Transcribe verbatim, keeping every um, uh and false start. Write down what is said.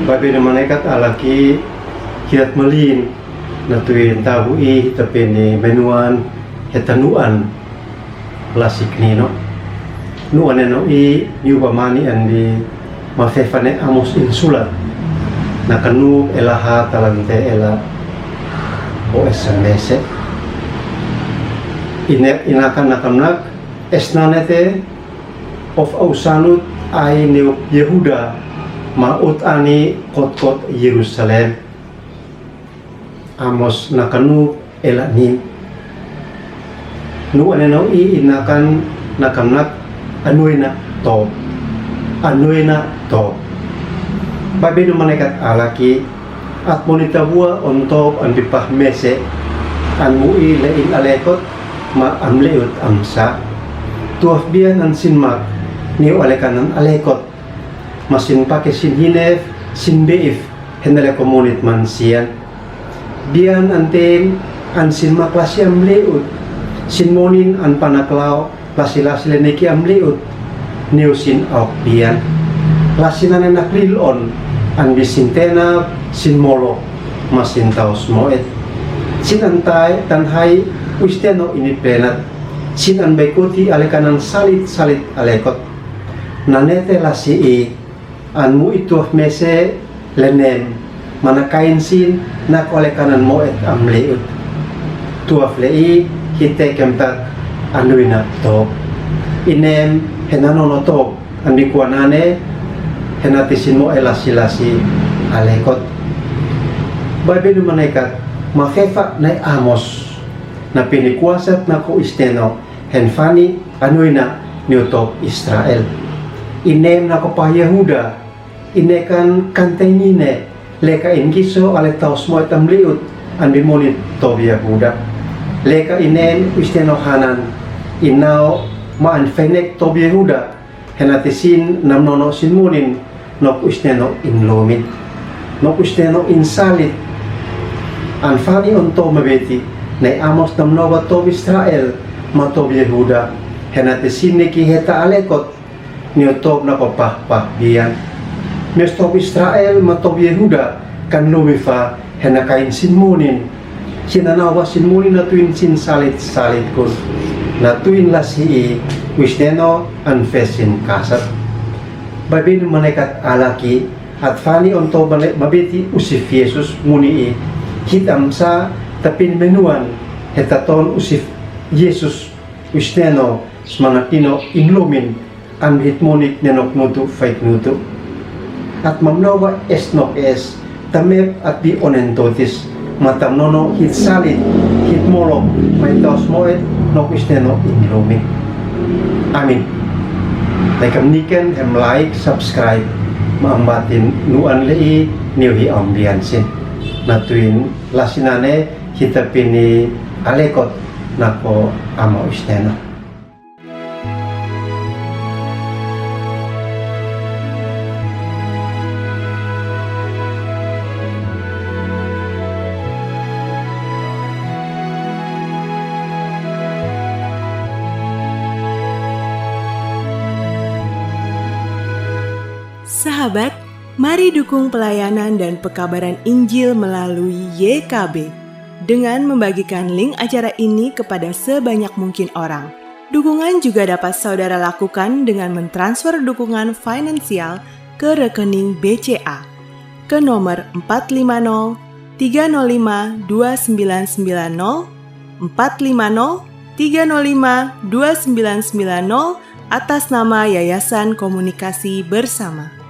Baibel ni malaikat alaki hiat malin na tuin tabu i hita peni menuan heta nuan lasi kinino. Nuan eno i ni uba mani andi mafefane Amos insulat. Na kanu ela ha talante ela o esemese. Ine inaka nakamnak esnanete of ausanut ai neu Yehuda ma ut ani kotkot Yerusalem. Amos nakanu ela ni. Nu aneno i inakan nakamnak anuina to. Anuina to. Baibel ni malaikat alaki at moni tabua on to an bipah mese an mu i le in alekot ma am leut amsa. Tuaf bian an sin mak ni alekanan alekot. Masin pake sin hinef, sin beif, henele komunit mansian. Bian anten, an sin mak lasi am leut. Sin monin an panaklau, lasi lasi le neki am leut. Neu sin auk bian. Lasi nane naklil on, an bi sin tena, sin molo, masin taus moet. Sin antai, tanhai, uisteno ini penat. Sin an baikoti alekanan salit, salit alekot. Nanete lasi i, an mu i tuaf mese le nem, mana kain sin nak olekanan moet am leut. Tuaf le i hite kemtak anuina to. I nem hena nono to, an bikua nane, hena tisin mo elasi lasi alekot. Baibel ni malaikat, mafefa nai Amos, na pini kuasat nako isteno, hen fani anuina ni utop Israel. I nem nako pa Yehuda, inekan kantainine, leka ingiso ale taus moet am leut, an bimoni tob Yehuda. Leka inen uisteno hanan, inao ma an fenek tob Yehuda, hena tisin nam nono sin munin, nok uisteno in lumin. Nok uisteno in salit. An fani on to mabeti, nai Amos nam noba tob Israel, ma tob Yehuda. Hena tisin neki heta alekot, ni utop nako pahpah bian. Mes tob Israel, ma tob Yehuda, kan lumi fa, hena kain sin munin. Sin anau ba sin munin na tuin sin salit, salit kun. Na tuin lasi i, uisteno an fesin kasat. Baibel ni malaikat alaki, at fani on to bale mabeti usif Yesus muni i. Hit amsa tapin menuan, heta ton usif Yesus, uisteno, smanatino in lumin, an hit munik nenok nutu, faik nutu. At mamnau ba es nok es, tamep at bi onen totis, ma tam nono hit salit, hit molok, mai taus moet, nok uisteno in lumin. Amin. Taikam niken hem like, subscribe, ma ambatin nuan le i niu hi ambiansin. Na tuin lasi nane hita pini alekot nako ama uisteno. Sahabat, mari dukung pelayanan dan pekabaran Injil melalui Y K B dengan membagikan link acara ini kepada sebanyak mungkin orang. Dukungan juga dapat saudara lakukan dengan mentransfer dukungan finansial ke rekening B C A ke nomor empat lima nol tiga nol lima dua sembilan sembilan nol, empat lima nol tiga nol lima dua sembilan sembilan nol, atas nama Yayasan Komunikasi Bersama.